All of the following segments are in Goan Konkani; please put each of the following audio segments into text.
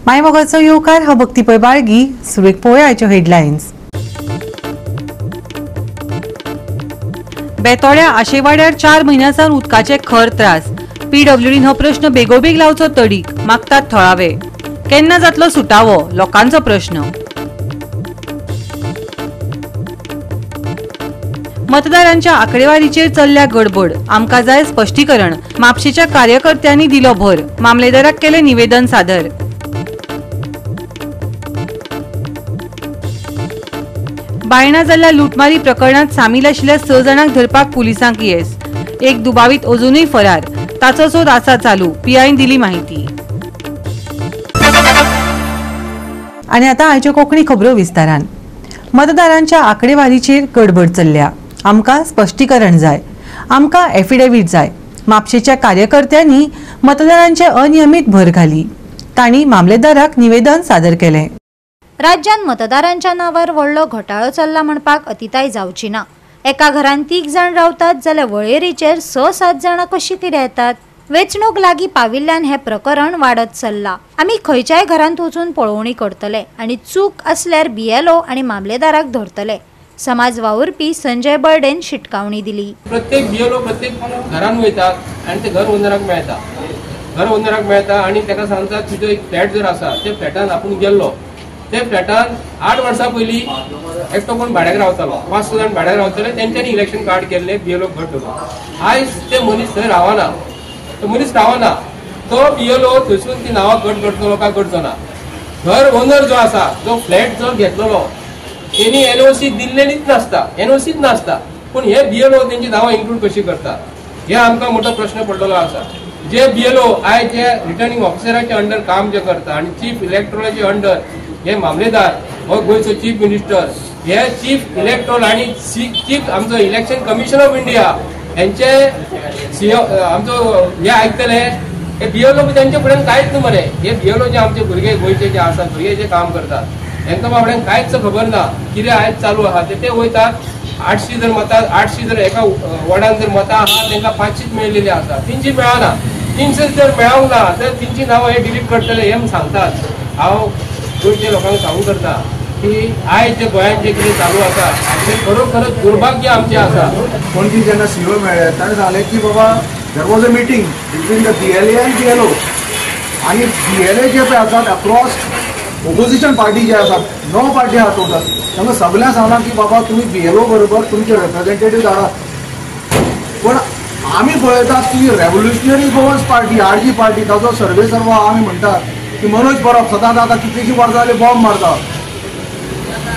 मायमोगाचो येवकार हा भक्ती पै बाळगी. सुरवेक पळोवया आयच्यो हेडलायन्स. बेतोड्या आशेवाड्यार 4 म्हयन्यां सावन उदकाचे खर त्रास. पीडब्ल्यूडीन हो प्रश्न बेगोबेग लावचो तडीक, मागतात थळावे. केन्ना जातलो सुटावो, लोकांचो प्रश्न. मतदारांच्या आकडेवारीचेर चल्ल्या गडबड, आमकां जाय स्पश्टीकरण. म्हापशेच्या कार्यकर्त्यांनी दिलो भर, मामलेदाराक केलें निवेदन सादर. बायणा जाल्ल्या लुटमारी प्रकरणात सामील आशिल्ल्या 6 जाणांक धरपाक पुलिसांक येस. एक दुबावीत अजूनय फरार, ताचो सोद आसा चालू, पीआयन दिली माहिती. आनी आतां आयच्यो कोंकणी खबरो विस्तारान. मतदारांच्या आकडेवारीचेर गडबड चल्ल्या, आमकां स्पश्टीकरण जाय, आमकां एफिडेवीट जाय. म्हापशेच्या कार्यकर्त्यांनी मतदारांचे अनियमीत भर घाली, तांणी मामलेदाराक निवेदन सादर केलें. राज्यांत मतदारांच्या नांवार व्हडलो घोटाळो चल्ला म्हणपाक अतिताय जावची ना. एका घरान 3 जाण रावतात जाल्यार वळेरीचेर 6-7 जाणां कशीं कितें येतात? वेंचणूक लागीं पाविल्ल्यान हें प्रकरण वाडत चल्लां. आमी खंयच्याय घरांत वचून पळोवणी करतले आनी चूक आसल्यार बीएलओ आनी मामलेदाराक धरतले. समाज वावुरपी संजय बर्डेन शिटकावणी दिली. प्रत्येक बीएलओ प्रत्येक घरान वयतात आनी ते घर ओनराक मेळटा, घर ओनराक मेळटा आनी ताका सांगतात तुजो एक फ्लॅट जर आसा त्या फ्लॅटान आपूण गेल्लो, त्या फ्लॅटान 8 वर्सां पयलीं एकटो कोण भाड्याक रावतालो, 5-6 जाण भाड्याक रावताले, तेंच्यांनी इलेक्शन कार्ड केल्ले बीएलओ घट दवरून. आयज ते मनीस थंय रावना, तो मनीस रावना, तो बीएलओ थंयसून ती नांवां कट करतलो काय करचो ना. घर ओनर जो आसा, जो फ्लॅट जो घेतलेलो तेणी एनओसी दिल्लेलीच नासता, एनओसीच नासता, पूण हे बीएलओ तेंची नांवां इन्क्लूड कशी करता हे आमकां मोठो प्रश्न पडलेलो आसा. जे बीएलओ आयज जे रिटर्निंग ऑफिसराचे अंडर काम जे करता आनी चीफ इलेक्ट्रोलाचे अंडर हे मामलेदार हो गोंयचो चीफ मिनिस्टर, हे चीफ इलेक्ट्रोल आनी चीफ आमचो इलेक्शन कमिशन ऑफ इंडिया हेंचे आमचो हे आयकतले. हे बीएलओ तेंचे फुड्यान कांयच न्हू मरे. हे बीएलओ जे आमचे भुरगे गोंयचे जे आसात, भुरगे जे काम करतात हेंकां बाबड्यांक कांयच खबर ना कितें आयज चालू आहा. ते वयतात 800 जर मतां, 800 जर एका वॉर्डान जर मतां आहा तेंकां 500 मेळिल्ली आसा, 300 मेळना. 300 जर मेळोंक ना तर 300 नांवां हे डिलीट करतले हें सांगतात. हांव गोंयच्या लोकांक सांगू करता की आयज जे गोंयांत जे कितें चालू आसा तें खरोखरच दुर्भाग्य आमचें आसा. पणजी जेन्ना सीओ मेळ्ळे ताणें सांगलें की बाबा there was a meeting between the BLA and BLO आनी बीएलए जे पळय आसात अक्रॉस ओपोजिशन पार्टी जे आसात 9 पार्टी आसात टोटल, तांकां सगळ्यांक सांगलां की बाबा तुमी बीएलओ बरोबर तुमचे रिप्रेझेंटेटीव धाडात. पूण आमी पळयतात की revolutionary Goans party RG party ताचो सर्वे सर्वा आमी म्हणटात की मनोज परब सदांच आतां कितलींशीं वर्सां जालीं बॉम्ब मारता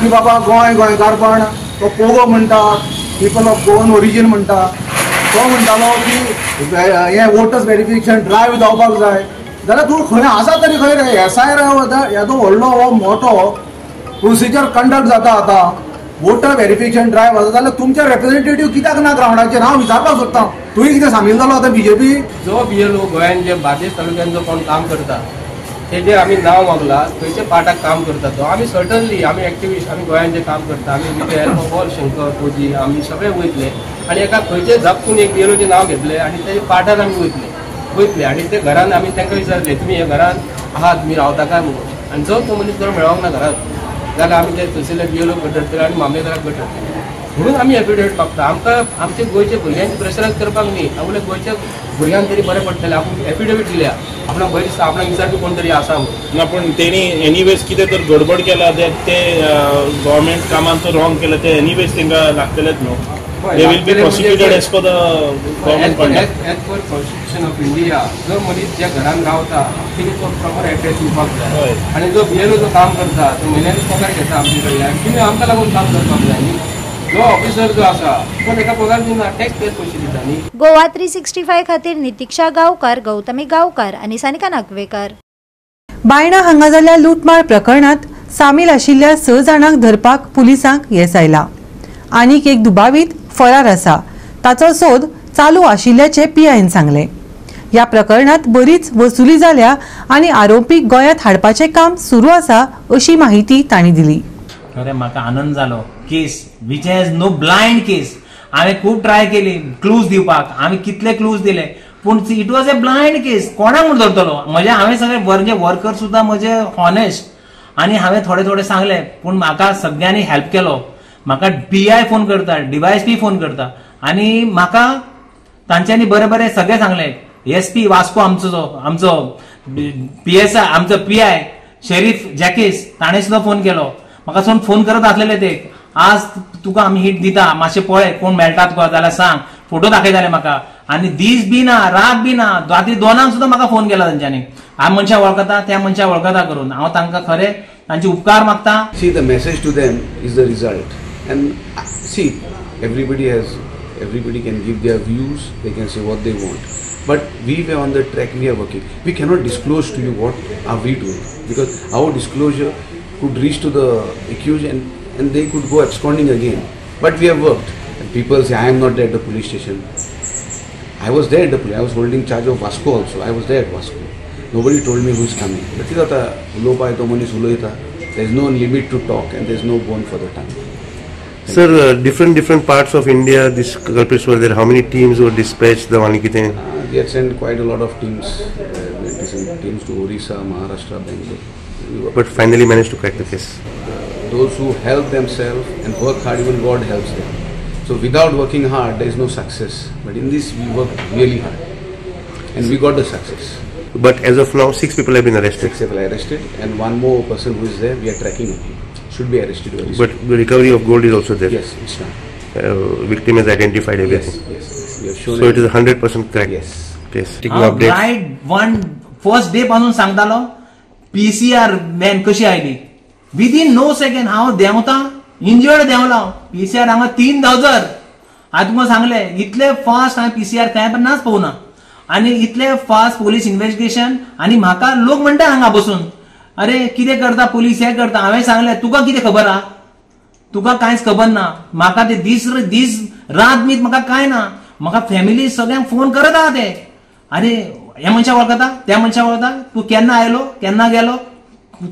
की बाबा गोंय गोंयकारपण, तो पोगो म्हणटा, पिपल ऑफ गोवन ओरिजीन म्हणटा, तो म्हणटालो की हें वोटर्स वेरिफिकेशन ड्रायव्ह जावपाक जाय. जाल्यार तूं खंय आसा तरी खंय रे एसआयआर येदो व्हडलो हो मोठो प्रोसिजर कंडक्ट जाता आतां वोटर वेरिफिकेशन ड्रायव्ह आसा जाल्यार तुमचे रिप्रेझेंटेटीव कित्याक ना ग्रावंडाचेर? हांव विचारपाक सोदतां, तुवें कितें सामील जालो आतां बीजेपी? जो बीएलओ गोंयांत जे बार्देस तालुक्यान जो कोण काम करता तेजेर आमी नांव मागलां, खंयच्या पार्टाक काम करता तो आमी सर्टनली आमी एक्टिविस्ट, आमी गोंयांत जे काम करता आमी with help of all Shankar Poji आमी सगळे वयतले आनी एका खंयचे झापकून एक बीएलओचें नांव घेतलें आनी तेजे पार्टान आमी वयतले आनी ते घरान आमी तांकां विचारले तुमी हे घरान आहात, तुमी रावता काय म्हणून. आनी जो तो मनीस जर मेळोंक ना घरांत जाल्यार आमी ते थंयसरले बीएलओ गट धरतले आनी मामलेदाराक गट धरतले. म्हणून आमी एफिडेवीट मागता. आमकां आमच्या गोंयच्या भुरग्यांची प्रेशरायज करपाक न्ही, आपल्या गोंयच्या भुरग्यांक तरी बरें पडटलें. आपूण एफिडेवीट दिल्या, आपणाक बरें दिसता, आपणाक विचारपी कोण तरी आसा म्हणून ना. पूण तेणी एनिवेज कितें तर गडबड केला ते गव्हर्मेंट कामान तो रॉंग केला ते एनिवेज तांकां लागतलेच न्हू. They will be prosecuted as per the government conduct. As per Constitution of India, जो मनीस ज्या घरान रावता तेणी तो प्रॉपर एड्रेस दिवपाक जाय आनी जो बीएलओ जो काम करता तो म्हयन्यानी पगार घेता आमचे कडल्यान, तिणें आमकां लागून काम करपाक जाय न्ही. जो ऑफिसर जो आसा तो ताका पगार दिना, टॅक्स पेयर पयशे दिता न्ही. गोवा 365 खातीर नितीक्षा गांवकार, गौतमी गांवकार आनी सानिका नागवेकर. बायणा हांगा जाल्ल्या लुटमार प्रकरणात सामील आशिल्ल्या 6 जाणांक धरपाक पुलिसांक येस आयलां. आनीक एक दुबावीत फरार आसा, ताचो सोद चालू आशिल्ल्याचें पीआयन सांगलें. ह्या प्रकरणात बरीच वसुली जाल्या आनी आरोपीक गोंयांत हाडपाचें काम सुरू आसा अशी माहिती तांणी दिली. खरें म्हाका आनंद जालो. Case which has no blind case. हांवें खूब ट्राय केली क्लूज दिवपाक, आमी कितले क्लूज दिले पूण it was a blind case. कोणाक म्हूण धरतलो? म्हजे हांवें सगळे म्हणजे वर्कर सुद्दां म्हजे हॉनेस्ट आनी हांवें थोडे थोडे सांगले, पूण म्हाका सगळ्यांनी हेल्प केलो. म्हाका पीआय फोन करता, डीवायएसपी फोन करता आनी म्हाका तांच्यांनी बरें बरें सगळें सांगलें. एसपी वास्को आमचो आमचो पीएसआय आमचो पीआय शेरीफ जॅकीस ताणें सुद्दां फोन केलो म्हाका. सोन फोन करत आसलेले ते, आज तुका आमी हिट दिता, मातशें पळय कोण मेळटा तुका जाल्यार सांग. फोटो दाखयताले म्हाका आनी दीस बी ना रात बी ना, राती 2 सुद्दां म्हाका फोन केला तांच्यांनी. हांव मनशां वळखता त्या मनशां वळखता करून हांव तांकां खरें तांचे उपकार मागता. See, the message to them is the result. And see, everybody can give their views, they can say what they want. But we were on the track, we are working. We cannot disclose to you what are we doing, because our disclosure could reach to the accused and they could go absconding again. But we have worked. And people say, I am not there at the police station. I was there at the police. I was holding charge of Vasco also. I was there at Vasco. Nobody told me who is coming. But there is no limit to talk and there is no bone for the tongue. Sir, different parts of India, these culprits were there. How many teams were dispatched? The We had sent quite a lot of teams. We had sent teams to Orissa, Maharashtra, Bangalore. But finally managed to crack the case. Those who help themselves and work hard, even God helps them. So without working hard, there is no success. But in this, we worked really hard and we got the success. But as of now, 6 people have been arrested. 6 people arrested, and one more person who is there, we are tracking him. Should be arrested very soon. But the recovery of gold is also there. Yes, it's done. Victim has identified everything. Yes, yes, yes. We have shown. So it is 100% correct. Yes. Yes. Update. Right, one first day पासून सांगतालो PCR van कशी आयली. Within no second हांव देंवता, इंजर्ड देंवला. PCR हांगा 3000. हांवें तुमकां सांगलें इतले फास्ट हांवें PCR खंय पण नाच पळोवना आनी इतले फास्ट पोलीस इन्व्हेस्टिगेशन. आनी म्हाका लोक म्हणटा हांगा बसून, अरे कितें करता पोलीस, हें करता. हांवें सांगलें तुका कितें खबर आहा? तुका कांयच खबर ना. म्हाका ते दीस दीस रात मीत म्हाका कांय ना. म्हाका फॅमिली सगळ्यांक फोन करत आहा ते, अरे ह्या मनशाक वळखता, त्या मनशाक वळखता, तूं केन्ना आयलो केन्ना गेलो,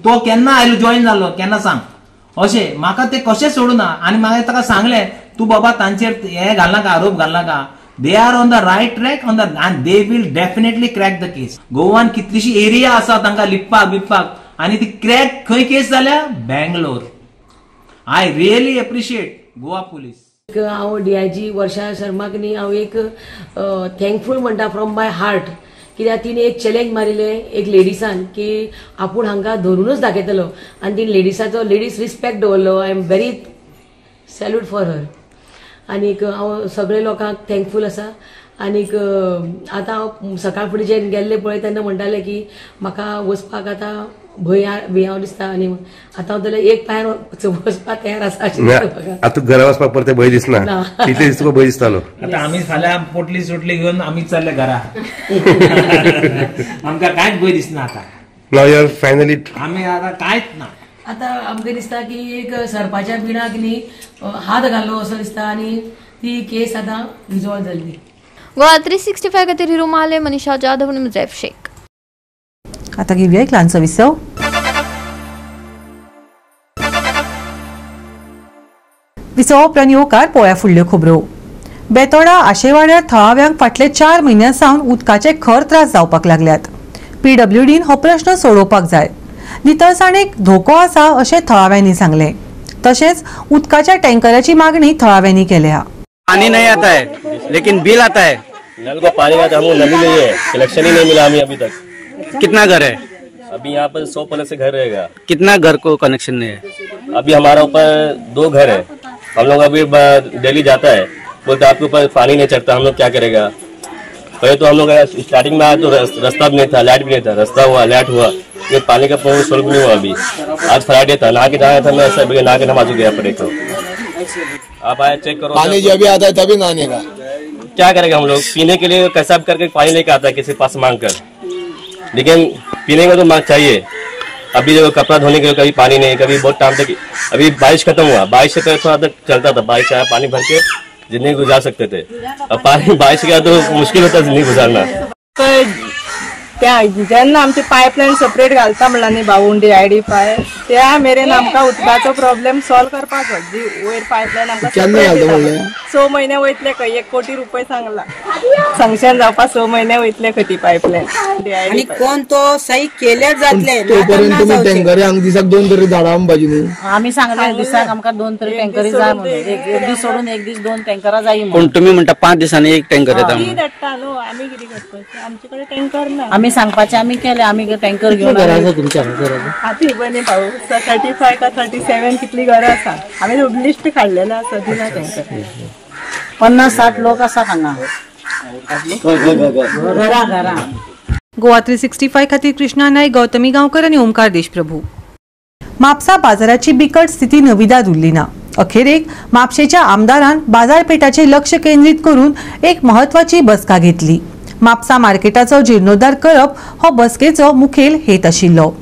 तो केन्ना आयलो जॉईन जालो केन्ना सांग, अशें म्हाका ते कशेंच सोडूना. आनी मागीर ताका सांगलें तूं बाबा तांचेर हें घालनाका, आरोप घालनाका. They are on the right track on the and they will definitely crack the case. Goan कितलीशी एरिया आसा तांकां लिपपाक बिपपाक आनी ती क्रॅक खंय केस जाल्या? Bangalore. I really appreciate Goa police. हांव डीआयजी वर्षा शर्माक न्ही हांव एक थँकफूल म्हणटा फ्रॉम my heart, कित्याक तिणें एक चॅलेंज मारिल्लें एक लेडिसान की आपूण हांकां धरूनच दाखयतलो आनी तिणें लेडिसाचो लेडीज रिस्पेक्ट दवरलो. I am very salute for her. आनीक हांव सगळे लोकांक थँकफूल आसा. आनीक आतां हांव सकाळ फुडें जे गेल्ले पळय तेन्ना म्हणटाले की म्हाका वचपाक आतां भंय भियाव दिसता आनी आतां हांव जाल्यार एक पांयार वचपाक तयार आसा. आतां घरा वचपाक परते भंय दिसना, तितले दीस तुका भंय दिसतालो. आतां आमी फाल्यां पोटली सोटली घेवन आमी चल्ले घरा, आमकां कांयच भंय दिसना आतां. Now you are finally आमी आतां कांयच ना. आतां आमकां दिसता की एक सरपाच्या बिणाक न्ही हात घालो असो दिसता आनी ती केस आतां रिजॉल्व जाल्ली. गोवा 365 खातीर हिरू माले, मनीषा जाधव आनी मुजैफ शेख. आता घेऊया एक ल्हानसो विसव. विसवा उपरांत येवकार पोळ्या फुडल्यो खबरो. बेतोडा आशेवाड्यार थळाव्यांक फाटले 4 म्हयन्यां सावन उदकाचे खर त्रास जावपाक लागल्यात. पीडब्ल्यूडीन हो प्रश्न सोडोवपाक जाय. नितळसाणेक धोको आसा अशें थळाव्यांनी सांगलें. तशेंच उदकाच्या टँकराची मागणी थळाव्यांनी केल्या. पानी नहीं आता है लेकिन बिल आता है. नल को पानी आता है, हमको नल ही नहीं है, कनेक्शन ही नहीं मिला हमें अभी तक. कितना घर है अभी यहाँ पर? 100 प्लस से घर रहेगा. कितना घर को कनेक्शन नहीं है अभी? हमारा ऊपर 2 घर है. हम लोग अभी डेली जाता है, बोलते आपके ऊपर पानी नहीं चढ़ता, हम लोग क्या करेगा. पहले तो हम लोग स्टार्टिंग में आया तो रास्ता भी नहीं था, लाइट भी नहीं था, रास्ता हुआ, लाइट हुआ, ये पानी का प्रॉब्लम सॉल्व नहीं हुआ अभी. आज फ्राइडे था, नहा के जाया था मैं, ऐसा नहा के नमाज गया पड़े तो आप आए चेक करो. पानी जब भी आता है तभी नहाने का क्या करेंगे हम लोग? पीने के लिए कैसा करके पानी लेके आता है किसी पास मांग कर, लेकिन पीने का तो मांग चाहिए. अभी जो कपड़ा धोने के लिए कभी पानी नहीं, कभी बहुत टाइम तक. अभी बारिश खत्म हुआ, बारिश से पहले थोड़ा तक चलता था, बारिश आया पानी भर के जिंदगी गुजार सकते थे. अब पानी बारिश गया तो मुश्किल होता है जिंदगी गुजारना. जेन्ना आमची पायपलायन सेपरेट घालता म्हणला न्ही बावुंडी आयडी पाय, त्या मेरेन आमकां उदकाचो प्रॉब्लेम सॉल्व करपाचो. जी वयर पायपलायन आमकां 6 महिने वयतले खंय, 1 कोटी रुपये सांगला सँक्शन जावपा, 6 महिने वयतले खंय ती पायपलायन. आनी कोण तो सही केल्यार जातले. तोपर्यंत तुमी टँकरी हांगा दिसाक 2 तरी धाडा म्हणपाची न्ही. आमी सांगले दिसाक आमकां 2 तरी टँकरी जाय म्हणून, एक दीस सोडून एक दीस 2 टँकरां जाय म्हणून. पूण तुमी म्हणटा 5 दिसांनी 1 टँकर येता म्हणून. धाडटा न्हू, आमी कितें करपाचें, आमचे कडेन टँकर ना. आमी सांगपाचें आमी केलें, आमी टँकर घेवन. घरां आसा तुमच्या हांगासर? आतां बरें भाऊ 35 का 37 कितली घरां आसा, आमी लिस्ट काडलेलें आसा, दिला टँकर. 50-60 लोक आसा हांगा घरा घरा. गोवा 365 खातीर कृष्णा नायक, गौतमी गांवकर आनी ओमकार देशप्रभू. म्हापसा बाजाराची बिकट स्थिती नविदाद उरली ना. अखेरेक म्हापशेच्या आमदारान बाजारपेठाचेर लक्ष केंद्रीत करून एक म्हत्वाची बसका घेतली. म्हापसा मार्केटाचो जीर्णोद्धार करप हो बसकेचो मुखेल हेत आशिल्लो.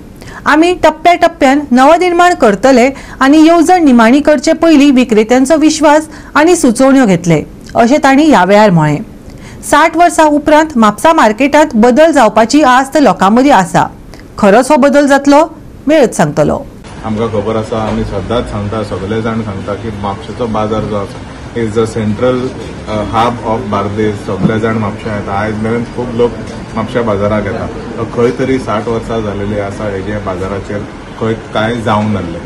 आमी टप्प्या टप्प्यान नवनिर्माण करतले आनी येवजण निमाणी करचे पयलीं विक्रेत्यांचो विश्वास आनी सुचोवण्यो घेतले अशें तांणी ह्या वेळार म्हळें. 60 वर्सां उपरांत म्हापसा मार्केटांत बदल जावपाची आस्त लोकां मदीं आसा. खरोच हो बदल जातलो, वेळच सांगतलो. आमकां खबर आसा, आमी सदांच सांगता, सगळे जाण सांगता की म्हापशेचो बाजार जो आसा is the central hub of Bardez. सगळे जाण म्हापश्यां येता, आयज मेरेन खूब लोक म्हापश्या बाजाराक येता. खंय तरी 60 वर्सां जालेली आसा हेजे बाजाराचेर खंय कांय जावंक नासलें.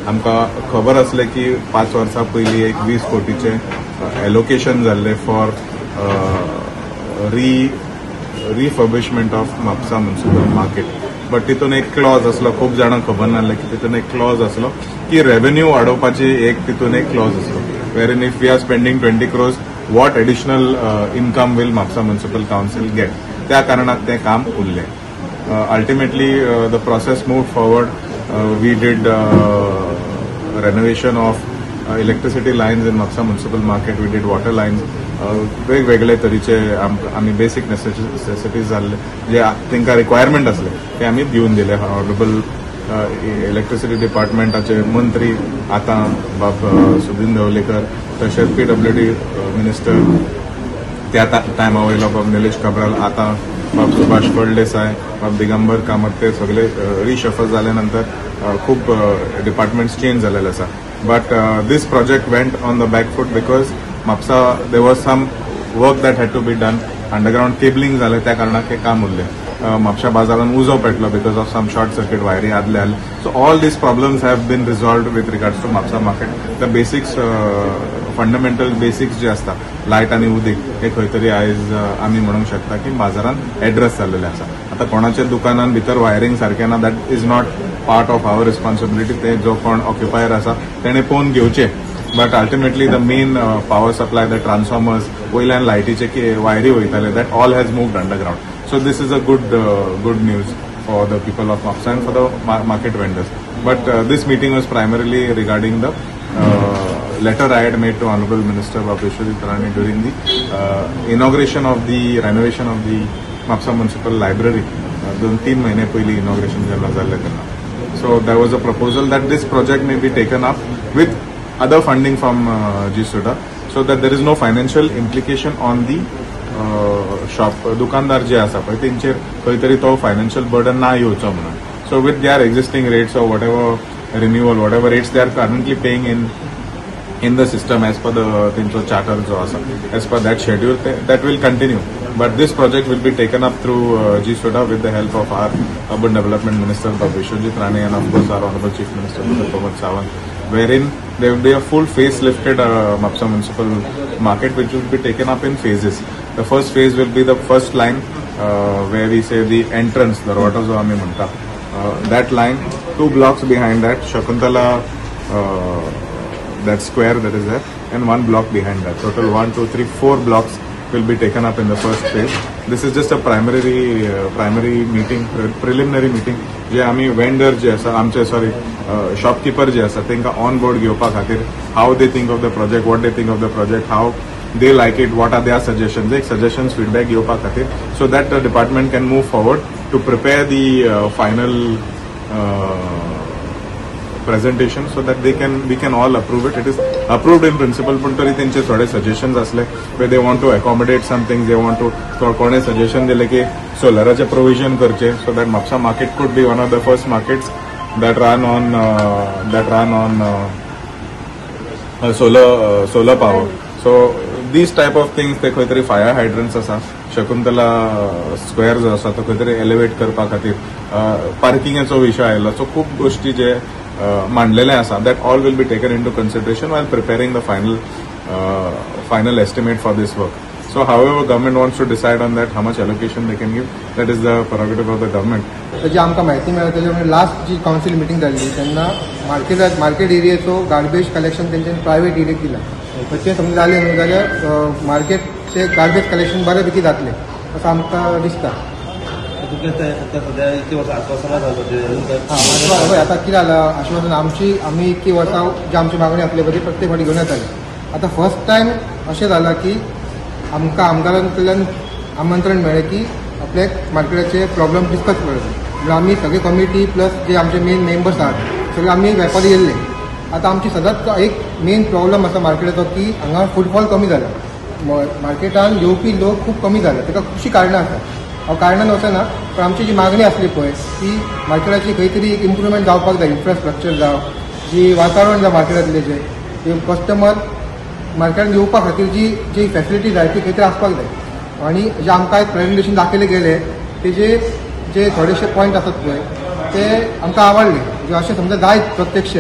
आमकां खबर आसलें की 5 वर्सां पयलीं एक 20 कोटीचें एलोकेशन जाल्लें for refurbishment of Mapusa municipal market. But तितून एक क्लॉज आसलो, खूब जाणांक खबर नासलें की तितून एक क्लॉज आसलो की रेवेन्यू वाडोवपाची एक तितून एक क्लॉज आसलो, wherein if we are spending 20 crores, what additional income will Mapusa Municipal Council get? त्या कारणाक तें काम उरलें. Ultimately the process moved forward. We did renovation of electricity lines in Mapusa Municipal Market, we did water lines, वेगवेगळे तरेचे आमी बेसिक नेसेसिटीज जाल्ले जे तांकां रिक्वायरमेंट आसले ते आमी दिवन दिले. ऑनरेबल इलेक्ट्रिसिटी डिपार्टमेंटाचे मंत्री आतां बाब सुदिन धवलेकर, तशेंच PWD minister त्या टायमा वयलो बाब निलेश काब्राल, आतां बाब सुभाष फळदेसाय, बाब दिगंबर कामत, ते सगळे रिशफल जाले नंतर खूब डिपार्टमेंट्स चेंज जालेले आसा. But this project went on the back foot because Mapusa there was some work that had to be done. Underground cabling जालें, त्या कारणाक हें काम उरलें. म्हापशा बाजारान उजो पेटलो because of some short circuit वायरी आदले आसले. So all these problems have been resolved with regards to Mapusa market. The basics, fundamental basics जे आसता लायट आनी उदीक हे खंय तरी आयज आमी म्हणूंक शकता की बाजारान एड्रेस जाल्लेले आसा. आतां कोणाच्या दुकानान भितर वायरींग सारकें ना, that is not part of our responsibility. ते जो कोण ऑक्युपायर आसा तेणें पळोवन घेवचें. But ultimately the main power supply, the transformers वयल्यान लायटीचे वायरी वयताले, that all has moved underground. So this is a good news for the people of Mapusa and for the market vendors. But this meeting was primarily regarding the letter I had made to Honorable Minister Babu Vishwajit Rane during the inauguration of the renovation of the Mapusa Municipal Library. 2-3 महिने पयलीं inauguration जेन्ना जाल्लें तेन्ना. So there was a proposal that this project may be taken up with other funding from GSUDA, so that there is no financial implication on the shop दुकानदार जे आसा पळय तेंचेर खंय तरी तो फायनान्शियल बर्डन ना येवचो म्हणून. So with their existing rates or whatever renewal, whatever rates they are currently paying in the system as per the तेंचो चार्टर जो आसा, as per that schedule, that will continue. But this project will be taken up through GSUDA with the help of our Urban Development Minister Babu Vishwajit Rane and of course our Honorable Chief Minister Dr. Pramod Sawant, wherein there will be a full facelifted Mapusa Municipal Market which will be taken up in phases. The first phase will be the first line where we say the entrance, the road जो आमी म्हणटा, that line, 2 blocks behind that, Shakuntala, that square that is there, and 1 block behind that. Total 1, 2, 3, 4 blocks will be taken up in the first phase. This is just a primary meeting, preliminary meeting. जे आमी vendor जे आसा आमचे, सॉरी शॉपकिपर जे आसा तांकां ऑन बोर्ड घेवपा खातीर, how they think of the project, what they think of the project, how they like it, what are their suggestions, एक सजेशन्स फीडबॅक घेवपा खातीर, so that the department can move forward to prepare the final presentation so that we can all approve it. It is approved in principle, पण तरी तेंचे थोडे सजेशन्स आसले where they want to accommodate some things, they want to, कोणे सजेशन दिले की सोलराचें प्रोविजन करचें so that Mapusa market could be one of the first markets that run on solar power. So these type of things, ते खंय तरी फायर हायड्रन्स आसा, शकुंतला स्क्वेअर जो आसा तो खंय तरी एलिवेट करपा खातीर पार्किंगाचो विशय आयलो. सो खूब गोष्टी जे मांडलेले आसा that all will be taken into consideration while preparing the final estimate for this work. So however government wants to decide on that, how much allocation they can give, that is the prerogative of the government. जी आमकां म्हायती मेळ्ळा तेजे लास्ट जी कावन्सील मिटींग जाल्ली तेन्ना मार्केट एरियेचो गार्बेज कलेक्शन तेंच्यानी प्रायवेट एरियेक दिला. तें समजा जालें न्हू जाल्यार मार्केटचे गार्बेज कलेक्शन बऱ्यापैकी जातलें असो आमकां दिसता. हय, आतां कितें जालां आश्वासन आमची आमी इतकी वर्सां जी आमची मागणी आसली पळय ती प्रत्येक फावटी घेवन येताले. आतां फर्स्ट टायम अशें जालां की आमकां आमदारां कडल्यान आमंत्रण मेळ्ळें की आपल्याक मार्केटाचे प्रॉब्लम डिस्कस करचे. म्हणल्यार आमी सगळे कमिटी प्लस जे आमचे मेन मेंबर्स आहात सगळे आमी वेपारी येयल्ले. आतां आमची सदांच एक मेन प्रॉब्लम आसा मार्केटाचो की हांगा फुटफॉल कमी जाला, मार्केटान येवपी लोक खूब कमी जाला. ताका खुबशीं कारणां आसा. हांव कारणान वचना, पण आमची जी मागणी आसली पळय ती मार्केटाची खंय तरी एक इम्प्रुवमेंट जावपाक जाय, इन्फ्रास्ट्रक्चर जावं, जी वातावरण जावं मार्केटांतलें, जें कस्टमर मार्केटान येवपा खातीर जी जी फॅसिलिटी जाय ती खंय तरी आसपाक जाय. आनी जे आमकां एक प्रेजेंटेशन दाखयलें गेलें तेजे जे थोडेशे पॉयंट आसात पळय ते आमकां आवडले. जे अशें समजा जायत प्रत्यक्ष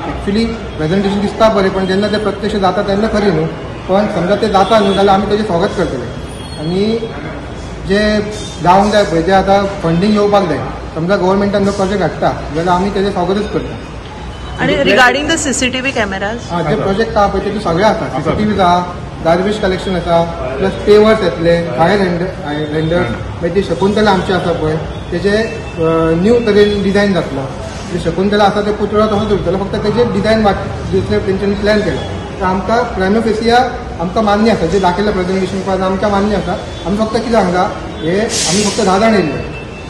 एक्चुली प्रेजेंटेशन दिसता बरें, पण जेन्ना ते प्रत्यक्ष जाता तेन्ना खरें न्हू, पण समजा ते जाता न्हू जाल्यार आमी तेजें स्वागत करतले. आनी जे जावंक जाय पळय ते आतां फंडींग येवपाक जाय, समजा गव्हर्मेंटान जो प्रोजेक्ट हाडटा जाल्यार आमी तेजें स्वागतूच करता. आनी regarding the CCTV cameras, J project आहा पळय तेतून सगळें आसा, सीसीटीव्ही आहा, गार्बेज कलेक्शन आसा, प्लस पेवर्स येतले, फायर हँडर्स, मागीर ते शकुंतला आमचे आसा पळय तेजे न्यू तरेन डिझायन जातलो. जे शकुंतला आसा ते पुतळो तसोच उरतलो, फक्त तेजे डिझायन जितले तेंच्यांनी प्लॅन केला. तर आमकां प्रायमोफेसिया आमकां मान्य आसा, जे दाखयलें प्रेजेंटेशन पळय आमकां मान्य आसा. आमी फक्त कितें सांगता, हे आमी फक्त 10 जाण येयल्ले,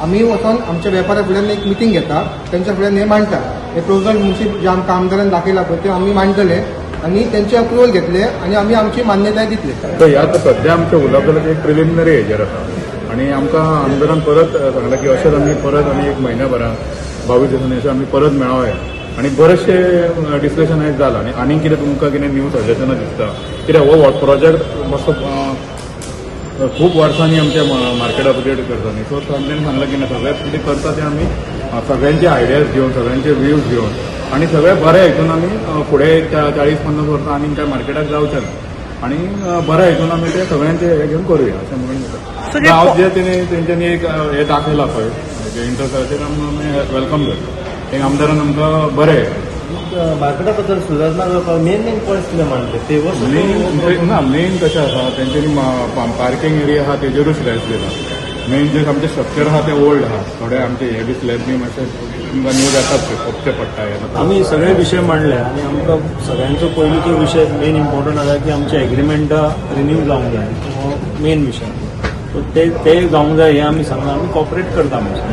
आमी वचोन आमच्या वेपारा फुड्यान एक मिटींग घेता, तेंच्या फुड्यान हें मांडटा, हे प्रोपोजल मुन्सी जे आमकां आमदारान दाखयला पळय ते आमी मांडटले आनी तेंचे अप्रुवल घेतले आनी आमी आमची मान्यताय दितले. तर ह्या आतां सद्या आमचें उलोवप जाल्यार एक प्रिलिमिनरी हेजेर आसा आनी आमकां आमदारान परत सांगलां की अशेंच आमी परत आनी एक म्हयन्या भरान 22 दिसांनी अशें आमी परत मेळोया आनी बरेचशे डिस्कशन आयज जालां. आनी आनीक कितें तुमकां कितें न्यू सजेशनां दिसता, कित्याक हो प्रोजेक्ट मातसो खूब वर्सांनी आमच्या मार्केट अपग्रेड करता न्ही, सो तांच्यांनी सांगलां की ना सगळें कितें करता तें आमी सगळ्यांचे आयडियाज घेवन, सगळ्यांचे व्यूज घेवन आनी सगळें बरें हितून आमी फुडें 40-50 वर्सां आनीक काय मार्केटाक जावचें ना आनी बरें हितून आमी तें सगळ्यांचे हें घेवन करुया अशें म्हणून घेता. हांव जे तेंच्यांनी एक हें दाखयलां पळय इंट्रस्ट आमी welcome करता, एक आमदारान आमकां बरें मार्केटा बद्दल सुदारणा करपाक मेन मेन पॉयंट्स कितें मांडले ते मेन ना मेन कशें आसा तेंच्यांनी पार्किंग एरिया आहा तेजेरूच स्ट्रेस दिला. मेन जे आमचें स्ट्रक्चर आहा तें ओल्ड आहा, थोडे आमचे हे बी स्लॅब बी मातशे तुमकां न्यू जातात पडचे पडटा. आमी सगळे विशय मांडले आनी आमकां सगळ्यांचो पयलींचो विशय मेन इम्पॉर्टंट आसा की आमचे एग्रीमेंटां रिन्यू जावंक जाय, हो मेन विशय. सो ते जावंक जाय हें आमी सांगलां, आमी कॉपरेट करता मातशें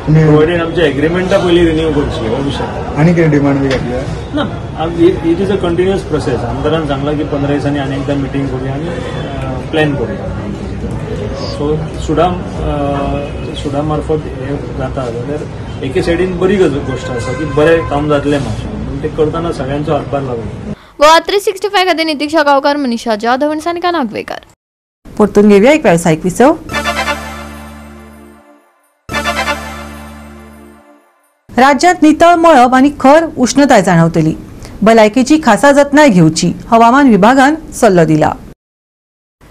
प्रोवायडेड आमचे एग्रीमेंटां पयलीं रिन्यू करची हो विशय. आनी कितें डिमांड बी घातल्या ना, it is a continuous process. आमदारान सांगलां की 15 दिसांनी आनी एकदां मिटींग करुया आनी प्लॅन करुया. सो सुडा मार्फत हें जाता जाल्यार एके सायडीन बरी गोश्ट आसा की बरें काम जातलें मातशें, पूण तें करतना सगळ्यांचो हातभार लागून. गोवा 365 खातीर नितीक्षा गांवकार, मनीषा जाधव आनी सानिका नागवेकर. परतून घेवया एक वेवसायीक विसव. राज्यांत नितळ मळब आनी खर उष्णताय जाणवतली, भलायकेची खासा जतनाय घेवची, हवामान विभागान सल्लो दिला.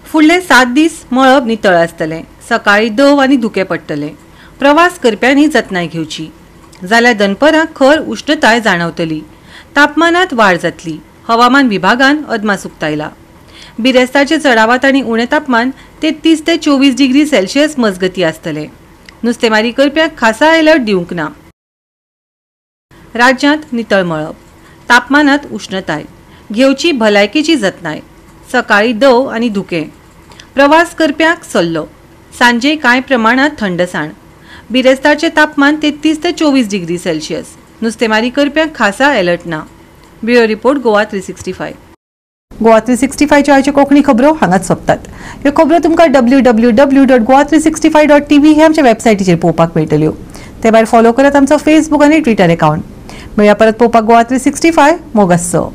फुडले 7 दीस मळब नितळ आसतलें, सकाळी दव आनी धुकें पडटलें. प्रवास करप्यांनी जतनाय घेवची, जाल्यार दनपरां खर उष्णताय जाणवतली, तापमानात वाड जातली, हवामान विभागान अदमास उक्तायला. बिरेस्तारचे चडावात आनी उणें तापमान 33 ते 24 डिग्री सेल्सियस मजगती आसतलें. नुस्तेमारी करप्यांक खासा अलर्ट दिवंक ना. राज्यांत नितळ मळब, तापमानात उष्णताय, घेवची भलायकेची जतनाय, सकाळी दव आनी धुकें, प्रवास करप्यांक सल्लो, सांजे कांय प्रमाणात थंडसाण, बिरेस्तारचें तापमान 33 ते 24 डिग्री सेल्सियस, नुस्तेमारी करप्यांक खासा अलर्ट ना. Bureau report, Goa 365. Goa 365च्यो आयच्यो कोंकणी खबरो हांगाच सोंपतात. ह्यो खबरो तुमकां www.goa365.tv हे आमच्या वेबसायटीचेर पळोवपाक मेळटल्यो. ते भायर फॉलो करात आमचो फेसबूक आनी ट्विटर अकावंट. मेळया परत पळोवपाक गोवा 365. मोगासो.